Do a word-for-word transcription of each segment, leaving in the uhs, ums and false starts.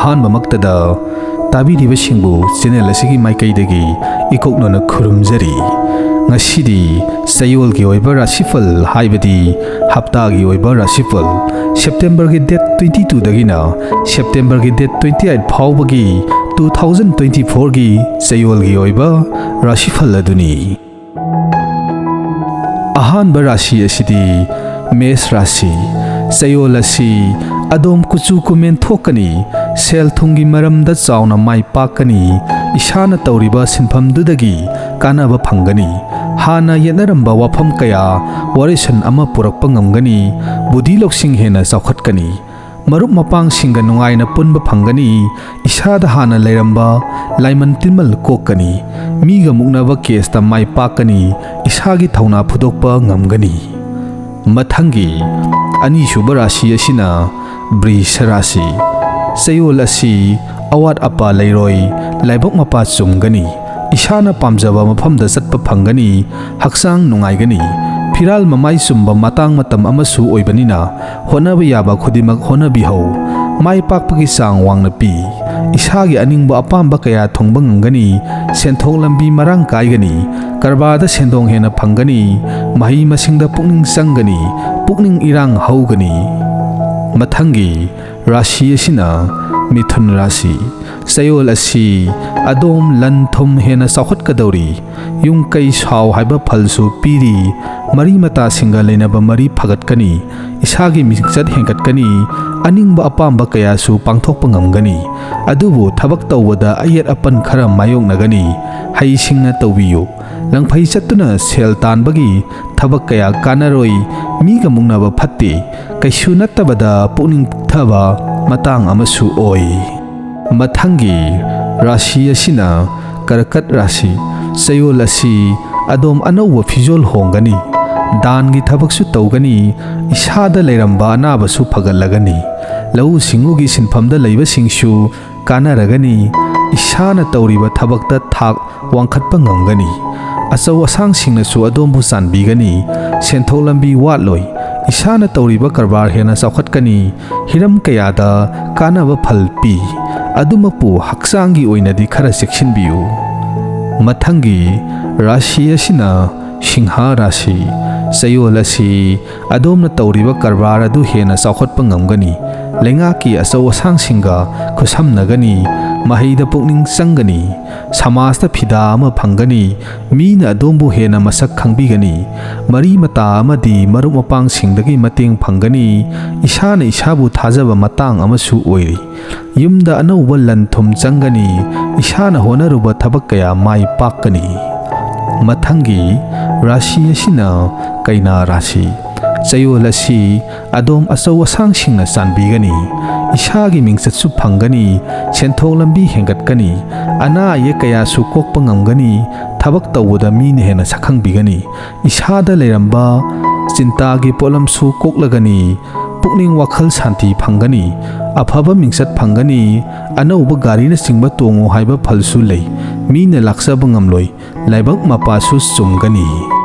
ꯑꯍꯥꯟꯕꯃꯛꯇꯗ ꯇꯥꯕꯤꯔꯤꯕꯁꯤꯡꯕꯨ channel ꯑꯁꯤꯒꯤ ꯃꯥꯏꯀꯩꯗꯒꯤ ꯏꯀꯣꯛꯅꯅ ꯈꯨꯔꯨꯝꯖꯔꯤ꯫ ꯉꯁꯤꯗꯤ ꯆꯌꯣꯜꯒꯤ ꯑꯣꯏꯕ ꯔꯥꯁꯤꯐꯜ, ꯍꯥꯏꯕꯗꯤ ꯍꯞꯇꯥꯒꯤ ꯑꯣꯏꯕ ꯔꯥꯁꯤꯐꯜ, ꯁꯦꯞꯇꯦꯝꯕꯔꯒꯤ ꯗꯦꯠ ꯇ꯭ꯋꯦꯟꯇꯤ ꯇꯨꯗꯒꯤꯅ ꯁꯦꯞꯇꯦꯝꯕꯔꯒꯤ ꯗꯦꯠ ꯇ꯭ꯋꯦꯟꯇꯤ ꯑꯩꯠ ꯐꯥꯎꯕꯒꯤ ꯇꯨ ꯊꯥꯎꯖꯟ ꯇ꯭ꯋꯦꯟꯇꯤ ꯐꯣꯔꯒꯤ ꯆꯌꯣꯜꯒꯤ ꯑꯣꯏꯕ ꯔꯥꯁꯤꯐꯜ ꯑꯗꯨꯅꯤ꯫ ꯑꯍꯥꯟꯕ ꯔꯥꯁꯤ ꯑꯁꯤꯗꯤ ꯃꯦꯁ ꯔꯥꯁꯤ꯫ ꯆꯌꯣꯜ ꯑꯁꯤ ꯑꯗꯣꯝ ꯀꯨꯆꯨ ꯀꯨꯃꯦꯟ ꯊꯣꯛꯀꯅꯤ, ꯁꯦꯜ ꯊꯨꯝꯒꯤ ꯃꯔꯝꯗ ꯆꯥꯎꯅ ꯃꯥꯏ ꯄꯥꯛꯀꯅꯤ, ꯏꯁꯥꯅ ꯇꯧꯔꯤꯕ ꯁꯤꯟꯐꯝꯗꯨꯗꯒꯤ ꯀꯥꯟꯅꯕ ꯐꯪꯒꯅꯤ, ꯍꯥꯟꯅ ꯌꯦꯠꯅꯔꯝꯕ ꯋꯥꯐꯝ ꯀꯌꯥ ꯋꯥꯔꯤꯁꯟ ꯑꯃ ꯄꯨꯔꯛꯄ ꯉꯝꯒꯅꯤ, ꯕꯨꯙꯤ ꯂꯧꯁꯤꯡ ꯍꯦꯟꯅ ꯆꯥꯎꯈꯠꯀꯅꯤ, ꯃꯔꯨꯞ ꯃꯄꯥꯡꯁꯤꯡꯒ ꯅꯨꯡꯉꯥꯏꯅ ꯄꯨꯟꯕ ꯐꯪꯒꯅꯤ, ꯏꯁꯥꯗ ꯍꯥꯟꯅ ꯂꯩꯔꯝꯕ ꯂꯥꯏꯃꯟ ꯇꯤꯟꯃꯜ ꯀꯣꯛꯀꯅꯤ, ꯃꯤꯒ ꯃꯨꯛꯅꯕ ꯀꯦꯁꯇ ꯃꯥꯏ ꯄꯥꯛꯀꯅꯤ, ꯏꯁꯥꯒꯤ ꯊꯧꯅꯥ ꯐꯨꯗꯣꯛꯄ ꯉꯝꯒꯅꯤ꯫ ꯃꯊꯪꯒꯤ ꯑꯅꯤꯁꯨꯕ ꯔꯥꯁꯤ ꯑꯁꯤꯅ ꯕ꯭ꯔꯤꯁ ꯔꯥꯁꯤ꯫ ꯆꯌꯣꯜ ꯑꯁꯤ ꯑꯋꯥꯠ ꯑꯄꯥ ꯂꯩꯔꯣꯏ, ꯂꯥꯏꯕꯛ ꯃꯄꯥ ꯆꯨꯝꯒꯅꯤ, ꯏꯁꯥꯅ ꯄꯥꯝꯖꯕ ꯃꯐꯝꯗ ꯆꯠꯄ ꯐꯪꯒꯅꯤ, ꯍꯛꯆꯥꯡ ꯅꯨꯡꯉꯥꯏꯒꯅꯤ, ꯐꯤꯔꯥꯜ ꯃꯃꯥꯏ ꯆꯨꯝꯕ ꯃꯇꯥꯡ ꯃꯇꯝ ꯑꯃꯁꯨ ꯑꯣꯏꯕꯅꯤꯅ ꯍꯣꯠꯅꯕ ꯌꯥꯕ ꯈꯨꯗꯤꯡꯃꯛ ꯍꯣꯠꯅꯕꯤꯍꯧ꯫ ꯃꯥꯏ ꯄꯥꯛꯄꯒꯤ ꯆꯥꯡ ꯋꯥꯡꯅ ꯄꯤ꯫ ꯏꯁꯥꯒꯤ ꯑꯅꯤꯡꯕ ꯑꯄꯥꯝꯕ ꯀꯌꯥ ꯊꯨꯡꯕ ꯉꯝꯒꯅꯤ, ꯁꯦꯟꯊꯣꯛ ꯂꯝꯕꯤ ꯃꯔꯥꯡ ꯀꯥꯏꯒꯅꯤ, ꯀꯔꯕꯥꯔꯗ ꯁꯦꯟꯗꯣꯡ ꯍꯦꯟꯅ ꯐꯪꯒꯅꯤ, ꯃꯍꯩ ꯃꯁꯤꯡꯗ ꯄꯨꯛꯅꯤꯡ ꯆꯪꯒꯅꯤ, ꯄꯨꯛꯅꯤꯡ ꯏꯔꯥꯡ ꯍꯧꯒꯅꯤ꯫ ꯃꯊꯪꯒꯤ ꯔꯥꯁꯤ ꯑꯁꯤꯅ ꯃꯤꯊꯨꯟ ꯔꯥꯁꯤ꯫ ꯆꯌꯣꯜ ꯑꯁꯤ ꯑꯗꯣꯝ ꯂꯟ ꯊꯨꯝ ꯍꯦꯟꯅ ꯆꯥꯎꯈꯠꯀꯗꯧꯔꯤ꯫ ꯌꯨꯝ ꯀꯩ ꯁꯥꯎ ꯍꯥꯏꯕ ꯐꯜꯁꯨ ꯄꯤꯔꯤ꯫ ꯃꯔꯤ ꯃꯇꯥꯁꯤꯡꯒ ꯂꯩꯅꯕ ꯃꯔꯤ ꯐꯒꯠꯀꯅꯤ꯫ ꯏꯁꯥꯒꯤ ꯃꯤꯡꯆꯠ ꯍꯦꯟꯒꯠꯀꯅꯤ꯫ ꯑꯅꯤꯡꯕ ꯑꯄꯥꯝꯕ ꯀꯌꯥꯁꯨ ꯄꯥꯡꯊꯣꯛꯄ ꯉꯝꯒꯅꯤ꯫ ꯑꯗꯨꯕꯨ ꯊꯕꯛ ꯇꯧꯕꯗ ꯑꯌꯦꯠ ꯑꯄꯟ ꯈꯔ ꯃꯥꯌꯣꯛꯅꯒꯅꯤ꯫ ꯍꯩꯁꯤꯡꯅ ꯇꯧꯕꯤꯌꯨ꯫ ꯂꯪꯐꯩ ꯆꯠꯇꯨꯅ ꯁꯦꯜ ꯇꯥꯟꯕꯒꯤ ꯊꯕꯛ ꯀꯌꯥ ꯀꯥꯟꯅꯔꯣꯏ꯫ ꯃꯤꯒ ꯃꯨꯛꯅꯕ ꯐꯠꯇꯦ꯫ ꯀꯩꯁꯨ ꯅꯠꯇꯕꯗ ꯄꯨꯛꯅꯤꯡ ꯄꯤꯛꯊꯕ ꯃꯇꯥꯡ ꯑꯃꯁꯨ ꯑꯣꯏ꯫ ꯃꯊꯪꯒꯤ ꯔꯥꯁꯤ ꯑꯁꯤꯅ ꯀꯔꯀꯠ ꯔꯥꯁꯤ꯫ ꯆꯌꯣꯜ ꯑꯁꯤ ꯑꯗꯣꯝ ꯑꯅꯧꯕ ꯐꯤꯖꯣꯜ ꯍꯣꯡꯒꯅꯤ, ꯗꯥꯟꯒꯤ ꯊꯕꯛꯁꯨ ꯇꯧꯒꯅꯤ, ꯏꯁꯥꯗ ꯂꯩꯔꯝꯕ ꯑꯅꯥꯕꯁꯨ ꯐꯒꯠꯂꯒꯅꯤ, ꯂꯧꯎ ꯁꯤꯡꯎꯒꯤ ꯁꯤꯟꯐꯝꯗ ꯂꯩꯕꯁꯤꯡꯁꯨ ꯀꯥꯟꯅꯔꯒꯅꯤ, ꯏꯁꯥꯅ ꯇꯧꯔꯤꯕ ꯊꯕꯛꯇ ꯊꯥꯛ ꯋꯥꯡꯈꯠꯄ ꯉꯝꯒꯅꯤ꯫ ꯑꯆꯧ ꯑꯁꯥꯡꯁꯤꯡꯅꯁꯨ ꯑꯗꯣꯝꯕꯨ ꯆꯥꯟꯕꯤꯒꯅꯤ꯫ ꯁꯦꯟꯊꯣꯛ ꯂꯝꯕꯤ ꯋꯥꯠꯂꯣꯏ꯫ ꯏꯁꯥꯅ ꯇꯧꯔꯤꯕ ꯀꯔꯕꯥꯔ ꯍꯦꯟꯅ ꯆꯥꯎꯈꯠꯀꯅꯤ꯫ ꯍꯤꯔꯝ ꯀꯌꯥꯗ ꯀꯥꯟꯅꯕ ꯐꯜ ꯄꯤ꯫ ꯑꯗꯨꯃꯛꯄꯨ ꯍꯛꯆꯥꯡꯒꯤ ꯑꯣꯏꯅꯗꯤ ꯈꯔ ꯆꯦꯛꯁꯤꯟꯕꯤꯌꯨ꯫ ꯃꯊꯪꯒꯤ ꯔꯥꯁꯤ ꯑꯁꯤꯅ ꯁꯤꯡꯍ ꯔꯥꯁꯤ꯫ ꯆꯌꯣꯜ ꯑꯁꯤ ꯑꯗꯣꯝꯅ ꯇꯧꯔꯤꯕ ꯀꯔꯕꯥꯔ ꯑꯗꯨ ꯍꯦꯟꯅ ꯆꯥꯎꯈꯠꯄ ꯉꯝꯒꯅꯤ꯫ ꯂꯩꯉꯥꯛꯀꯤ ꯑꯆꯧ ꯑꯁꯥꯡꯁꯤꯡꯒ ꯈꯨꯠꯁꯝꯅꯒꯅꯤ꯫ ꯃꯍꯩꯗ ꯄꯨꯛꯅꯤꯡ ꯆꯪꯒꯅꯤ꯫ ꯁꯃꯥꯖꯇ ꯐꯤꯗꯥ ꯑꯃ ꯐꯪꯒꯅꯤ꯫ ꯃꯤꯅ ꯑꯗꯣꯝꯕꯨ ꯍꯦꯟꯅ ꯃꯁꯛ ꯈꯪꯕꯤꯒꯅꯤ꯫ ꯃꯔꯤ ꯃꯇꯥ ꯑꯃꯗꯤ ꯃꯔꯨꯞ ꯃꯄꯥꯡꯁꯤꯡꯗꯒꯤ ꯃꯇꯦꯡ ꯐꯪꯒꯅꯤ꯫ ꯏꯁꯥꯅ ꯏꯁꯥꯕꯨ ꯊꯥꯖꯕ ꯃꯇꯥꯡ ꯑꯃꯁꯨ ꯑꯣꯏꯔꯤ꯫ ꯌꯨꯝꯗ ꯑꯅꯧꯕ ꯂꯟ ꯊꯨꯝ ꯆꯪꯒꯅꯤ꯫ ꯏꯁꯥꯅ ꯍꯣꯠꯅꯔꯨꯕ ꯊꯕꯛ ꯀꯌꯥ ꯃꯥꯏ ꯄꯥꯛꯀꯅꯤ꯫ ꯃꯊꯪꯒꯤ ꯔꯥꯁꯤ ꯑꯁꯤꯅ ꯀꯩꯅꯥ ꯔꯥꯁꯤ꯫ ꯆꯌꯣꯜ ꯑꯁꯤ ꯑꯗꯣꯝ ꯑꯆꯧ ꯑꯁꯥꯡꯁꯤꯡꯅ ꯆꯥꯟꯕꯤꯒꯅꯤ꯫ ꯏꯁꯥꯒꯤ ꯃꯤꯡꯆꯠꯁꯨ ꯐꯪꯒꯅꯤ꯫ ꯁꯦꯟꯊꯣꯛ ꯂꯝꯕꯤ ꯍꯦꯟꯒꯠꯀꯅꯤ꯫ ꯑꯅꯥ ꯑꯌꯦꯛ ꯀꯌꯥꯁꯨ ꯀꯣꯛꯄ ꯉꯝꯒꯅꯤ꯫ ꯊꯕꯛ ꯇꯧꯕꯗ ꯃꯤꯅ ꯍꯦꯟꯅ ꯁꯛꯈꯪꯕꯤꯒꯅꯤ꯫ ꯏꯁꯥꯗ ꯂꯩꯔꯝꯕ ꯆꯤꯟꯇꯥꯒꯤ ꯄꯣꯠꯂꯝꯁꯨ ꯀꯣꯛꯂꯒꯅꯤ꯫ ꯄꯨꯛꯅꯤꯡ ꯋꯥꯈꯜ ꯁꯥꯟꯇꯤ ꯐꯪꯒꯅꯤ꯫ ꯑꯐꯕ ꯃꯤꯡꯆꯠ ꯐꯪꯒꯅꯤ꯫ ꯑꯅꯧꯕ ꯒꯥꯔꯤꯅꯆꯤꯡꯕ ꯇꯣꯡꯉꯨ ꯍꯥꯏꯕ ꯐꯜꯁꯨ ꯂꯩ꯫ ꯃꯤꯅ ꯂꯥꯛꯆꯕ ꯉꯝꯂꯣꯏ꯫ ꯂꯥꯏꯕꯛ ꯃꯄꯥꯁꯨ ꯆꯨꯝꯒꯅꯤ꯫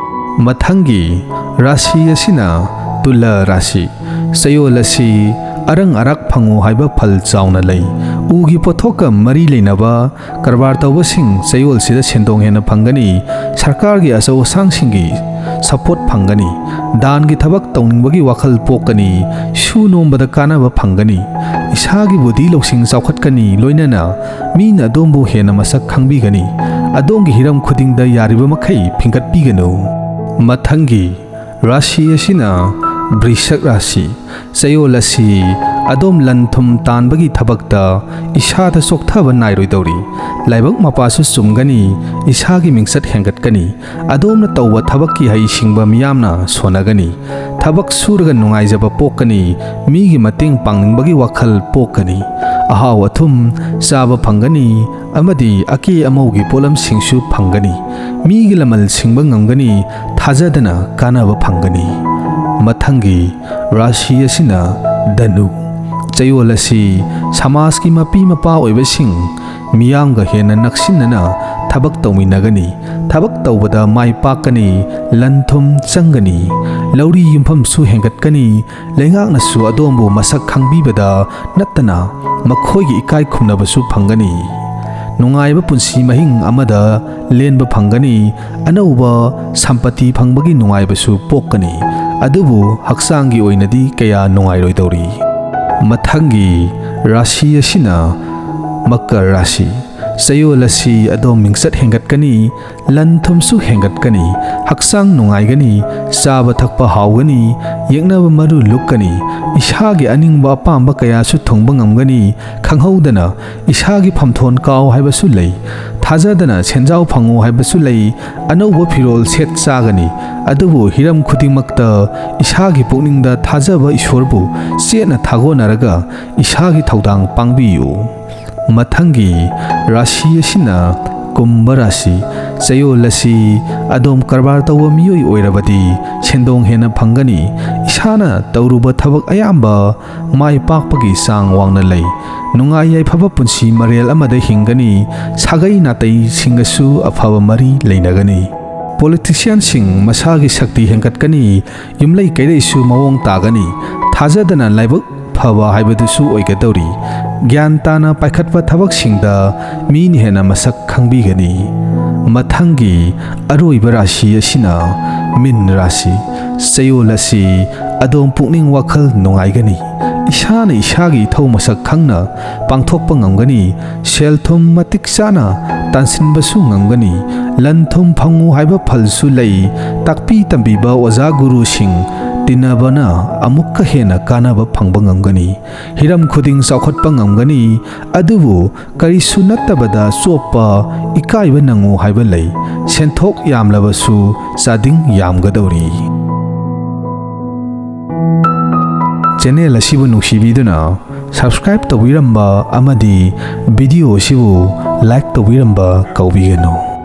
ꯃꯊꯪꯒꯤ ꯔꯥꯁꯤ ꯑꯁꯤꯅ ꯇꯨꯂꯥ ꯔꯥꯁꯤ꯫ ꯆꯌꯣꯜ ꯑꯁꯤ ꯑꯔꯪ ꯑꯔꯥꯛ ꯐꯪꯉꯨ ꯍꯥꯏꯕ ꯐꯜ ꯆꯥꯎꯅ ꯂꯩ꯫ ꯎꯒꯤ ꯄꯣꯠꯊꯣꯛꯀ ꯃꯔꯤ ꯂꯩꯅꯕ ꯀꯔꯕꯥꯔ ꯇꯧꯕꯁꯤꯡ ꯆꯌꯣꯜꯁꯤꯗ ꯁꯦꯟꯗꯣꯡ ꯍꯦꯟꯅ ꯐꯪꯒꯅꯤ꯫ ꯁꯔꯀꯥꯔꯒꯤ ꯑꯆꯧ ꯑꯁꯥꯡꯁꯤꯡꯒꯤ ꯁꯄꯣꯔꯠ ꯐꯪꯒꯅꯤ꯫ ꯗꯥꯟꯒꯤ ꯊꯕꯛ ꯇꯧꯅꯤꯡꯕꯒꯤ ꯋꯥꯈꯜ ꯄꯣꯛꯀꯅꯤ꯫ ꯁꯨ ꯅꯣꯝꯕꯗ ꯀꯥꯟꯅꯕ ꯐꯪꯒꯅꯤ꯫ ꯏꯁꯥꯒꯤ ꯕꯨꯙꯤ ꯂꯧꯁꯤꯡ ꯆꯥꯎꯈꯠꯀꯅꯤ꯫ ꯂꯣꯏꯅꯅ ꯃꯤꯅ ꯑꯗꯣꯝꯕꯨ ꯍꯦꯟꯅ ꯃꯁꯛ ꯈꯪꯕꯤꯒꯅꯤ꯫ ꯑꯗꯣꯝꯒꯤ ꯍꯤꯔꯝ ꯈꯨꯗꯤꯡꯗ ꯌꯥꯔꯤꯕ ꯃꯈꯩ ꯐꯤꯡꯒꯠꯄꯤꯒꯅꯨ꯫ ꯃꯊꯪꯒꯤ ꯔꯥꯁꯤ ꯑꯁꯤꯅ ꯕ꯭ꯔꯤꯁꯛ ꯔꯥꯁꯤ꯫ ꯆꯌꯣꯜ ꯑꯁꯤ ꯑꯗꯣꯝ ꯂꯟ ꯊꯨꯝ ꯇꯥꯟꯕꯒꯤ ꯊꯕꯛꯇ ꯏꯁꯥꯗ ꯆꯣꯛꯊꯕ ꯅꯥꯏꯔꯣꯏꯗꯧꯔꯤ꯫ ꯂꯥꯏꯕꯛ ꯃꯄꯥꯁꯨ ꯆꯨꯝꯒꯅꯤ꯫ ꯏꯁꯥꯒꯤ ꯃꯤꯡꯆꯠ ꯍꯦꯟꯒꯠꯀꯅꯤ꯫ ꯑꯗꯣꯝꯅ ꯇꯧꯕ ꯊꯕꯛꯀꯤ ꯍꯩꯁꯤꯡꯕ ꯃꯤꯌꯥꯝꯅ ꯁꯣꯟꯅꯒꯅꯤ꯫ ꯊꯕꯛ ꯁꯨꯔꯒ ꯅꯨꯡꯉꯥꯏꯖꯕ ꯄꯣꯛꯀꯅꯤ꯫ ꯃꯤꯒꯤ ꯃꯇꯦꯡ ꯄꯥꯡꯅꯤꯡꯕꯒꯤ ꯋꯥꯈꯜ ꯄꯣꯛꯀꯅꯤ꯫ ꯑꯍꯥꯎ ꯑꯊꯨꯝ ꯆꯥꯕ ꯐꯪꯒꯅꯤ꯫ ꯑꯃꯗꯤ ꯑꯀꯦ ꯑꯃꯧꯒꯤ ꯄꯣꯠꯂꯝꯁꯤꯡꯁꯨ ꯐꯪꯒꯅꯤ꯫ ꯃꯤꯒꯤ ꯂꯃꯜ ꯁꯤꯡꯕ ꯉꯝꯒꯅꯤ꯫ ꯊꯥꯖꯗꯅ ꯀꯥꯟꯅꯕ ꯐꯪꯒꯅꯤ꯫ ꯃꯊꯪꯒꯤ ꯔꯥꯁꯤ ꯑꯁꯤꯅ ꯙꯅꯨ꯫ ꯆꯌꯣꯜ ꯑꯁꯤ ꯁꯃꯥꯖꯀꯤ ꯃꯄꯤ ꯃꯄꯥ ꯑꯣꯏꯕꯁꯤꯡ ꯃꯤꯌꯥꯝꯒ ꯍꯦꯟꯅ ꯅꯛꯁꯤꯟꯅꯅ ꯊꯕꯛ ꯇꯧꯃꯤꯟꯅꯒꯅꯤ꯫ ꯊꯕꯛ ꯇꯧꯕꯗ ꯃꯥꯏ ꯄꯥꯛꯀꯅꯤ꯫ ꯂꯟ ꯊꯨꯝ ꯆꯪꯒꯅꯤ꯫ ꯂꯧꯔꯤ ꯌꯨꯝꯐꯝꯁꯨ ꯍꯦꯟꯒꯠꯀꯅꯤ꯫ ꯂꯩꯉꯥꯛꯅꯁꯨ ꯑꯗꯣꯝꯕꯨ ꯃꯁꯛ ꯈꯪꯕꯤꯕꯗ ꯅꯠꯇꯅ ꯃꯈꯣꯏꯒꯤ ꯏꯀꯥꯏ ꯈꯨꯝꯅꯕꯁꯨ ꯐꯪꯒꯅꯤ꯫ ꯅꯨꯡꯉꯥꯏꯕ ꯄꯨꯟꯁꯤ ꯃꯍꯤꯡ ꯑꯃꯗ ꯂꯦꯟꯕ ꯐꯪꯒꯅꯤ꯫ ꯑꯅꯧꯕ ꯁꯝꯄꯇꯤ ꯐꯪꯕꯒꯤ ꯅꯨꯡꯉꯥꯏꯕꯁꯨ ꯄꯣꯛꯀꯅꯤ꯫ ꯑꯗꯨꯕꯨ ꯍꯛꯆꯥꯡꯒꯤ ꯑꯣꯏꯅꯗꯤ ꯀꯌꯥ ꯅꯨꯡꯉꯥꯏꯔꯣꯏꯗꯧꯔꯤ꯫ ꯃꯊꯪꯒꯤ ꯔꯥꯁꯤ ꯑꯁꯤꯅ ꯃꯀꯔ ꯔꯥꯁꯤ꯫ ꯆꯌꯣꯜ ꯑꯁꯤ ꯑꯗꯣꯝ ꯃꯤꯡꯆꯠ ꯍꯦꯟꯒꯠꯀꯅꯤ꯫ ꯂꯟ ꯊꯨꯝꯁꯨ ꯍꯦꯟꯒꯠꯀꯅꯤ꯫ ꯍꯛꯆꯥꯡ ꯅꯨꯡꯉꯥꯏꯒꯅꯤ꯫ ꯆꯥꯕ ꯊꯛꯄ ꯍꯥꯎꯒꯅꯤ꯫ ꯌꯦꯛꯅꯕ ꯃꯔꯨ ꯂꯨꯛꯀꯅꯤ꯫ ꯏꯁꯥꯒꯤ ꯑꯅꯤꯡꯕ ꯑꯄꯥꯝꯕ ꯀꯌꯥꯁꯨ ꯊꯨꯡꯕ ꯉꯝꯒꯅꯤ꯫ ꯈꯪꯍꯧꯗꯅ ꯏꯁꯥꯒꯤ ꯐꯝꯊꯣꯟ ꯀꯥꯎ ꯍꯥꯏꯕꯁꯨ ꯂꯩ꯫ ꯊꯥꯖꯗꯅ ꯁꯦꯟꯖꯥꯎ ꯐꯪꯉꯨ ꯍꯥꯏꯕꯁꯨ ꯂꯩ꯫ ꯑꯅꯧꯕ ꯐꯤꯔꯣꯜ ꯁꯦꯠ ꯆꯥꯒꯅꯤ꯫ ꯑꯗꯨꯕꯨ ꯍꯤꯔꯝ ꯈꯨꯗꯤꯡꯃꯛꯇ ꯏꯁꯥꯒꯤ ꯄꯨꯛꯅꯤꯡꯗ ꯊꯥꯖꯕ ꯏꯁꯣꯔꯕꯨ ꯆꯦꯠꯅ ꯊꯥꯒꯣꯟꯅꯔꯒ ꯏꯁꯥꯒꯤ ꯊꯧꯗꯥꯡ ꯄꯥꯡꯕꯤꯌꯨ꯫ ꯃꯊꯪꯒꯤ ꯔꯥꯁꯤ ꯑꯁꯤꯅ ꯀꯨꯝꯚ ꯔꯥꯁꯤ꯫ ꯆꯌꯣꯜ ꯑꯁꯤ ꯑꯗꯣꯝ ꯀꯔꯕꯥꯔ ꯇꯧꯕ ꯃꯤꯑꯣꯏ ꯑꯣꯏꯔꯕꯗꯤ ꯁꯦꯟꯗꯣꯡ ꯍꯦꯟꯅ ꯐꯪꯒꯅꯤ꯫ ꯏꯁꯥꯅ ꯇꯧꯔꯨꯕ ꯊꯕꯛ ꯑꯌꯥꯝꯕ ꯃꯥꯏ ꯄꯥꯛꯄꯒꯤ ꯆꯥꯡ ꯋꯥꯡꯅ ꯂꯩ꯫ ꯅꯨꯡꯉꯥꯏ ꯌꯥꯏꯐꯕ ꯄꯨꯟꯁꯤ ꯃꯔꯦꯜ ꯑꯃꯗ ꯍꯤꯡꯒꯅꯤ꯫ ꯁꯥꯒꯩ ꯅꯥꯇꯩꯁꯤꯡꯒꯁꯨ ꯑꯐꯕ ꯃꯔꯤ ꯂꯩꯅꯒꯅꯤ꯫ ꯄꯣꯂꯤꯇꯤꯁꯤꯌꯥꯟꯁꯤꯡ ꯃꯁꯥꯒꯤ ꯁꯛꯇꯤ ꯍꯦꯟꯒꯠꯀꯅꯤ꯫ ꯌꯨꯝꯂꯩ ꯀꯩꯔꯩꯁꯨ ꯃꯑꯣꯡ ꯇꯥꯒꯅꯤ꯫ ꯊꯥꯖꯗꯅ ꯂꯥꯏꯕꯛ ꯐꯕ ꯍꯥꯏꯕꯗꯨꯁꯨ ꯑꯣꯏꯒꯗꯧꯔꯤ꯫ ꯒ꯭ꯌꯥꯟ ꯇꯥꯅ ꯄꯥꯏꯈꯠꯄ ꯊꯕꯛꯁꯤꯡꯗ ꯃꯤꯅ ꯍꯦꯟꯅ ꯃꯁꯛ ꯈꯪꯕꯤꯒꯅꯤ꯫ ꯃꯊꯪꯒꯤ ꯑꯔꯣꯏꯕ ꯔꯥꯁꯤ ꯑꯁꯤꯅ ꯃꯤꯟ ꯔꯥꯁꯤ꯫ ꯆꯌꯣꯜ ꯑꯁꯤ ꯑꯗꯣꯝ ꯄꯨꯛꯅꯤꯡ ꯋꯥꯈꯜ ꯅꯨꯡꯉꯥꯏꯒꯅꯤ꯫ ꯏꯁꯥꯅ ꯏꯁꯥꯒꯤ ꯏꯊꯧ ꯃꯁꯛ ꯈꯪꯅ ꯄꯥꯡꯊꯣꯛꯄ ꯉꯝꯒꯅꯤ꯫ ꯁꯦꯜ ꯊꯨꯝ ꯃꯇꯤꯛ ꯆꯥꯅ ꯇꯥꯟꯁꯤꯟꯕꯁꯨ ꯉꯝꯒꯅꯤ꯫ ꯂꯟ ꯊꯨꯝ ꯐꯪꯉꯨ ꯍꯥꯏꯕ ꯐꯜꯁꯨ ꯂꯩ꯫ ꯇꯥꯛꯄꯤ ꯇꯝꯕꯤꯕ ꯑꯣꯖꯥ ꯒꯨꯔꯨꯁꯤꯡ ꯇꯤꯟꯅꯕꯅ ꯑꯃꯨꯛꯀ ꯍꯦꯟꯅ ꯀꯥꯟꯅꯕ ꯐꯪꯕ ꯉꯝꯒꯅꯤ꯫ ꯍꯤꯔꯝ ꯈꯨꯗꯤꯡ ꯆꯥꯎꯈꯠꯄ ꯉꯝꯒꯅꯤ꯫ ꯑꯗꯨꯕꯨ ꯀꯔꯤꯁꯨ ꯅꯠꯇꯕꯗ ꯆꯣꯞꯄ, ꯏꯀꯥꯏꯕ ꯅꯪꯉꯨ ꯍꯥꯏꯕ ꯂꯩ꯫ ꯁꯦꯟꯊꯣꯛ ꯌꯥꯝꯂꯕꯁꯨ ꯆꯥꯗꯤꯡ ꯌꯥꯝꯒꯗꯧꯔꯤ꯫ ꯆꯦꯅꯦꯜ ꯑꯁꯤꯕꯨ ꯅꯨꯡꯁꯤꯕꯤꯗꯨꯅ subscribe ꯇꯧꯕꯤꯔꯝꯕ ꯑꯃꯗꯤ video ꯑꯁꯤꯕꯨ like ꯇꯧꯕꯤꯔꯝꯕ ꯀꯥꯎꯕꯤꯒꯅꯨ꯫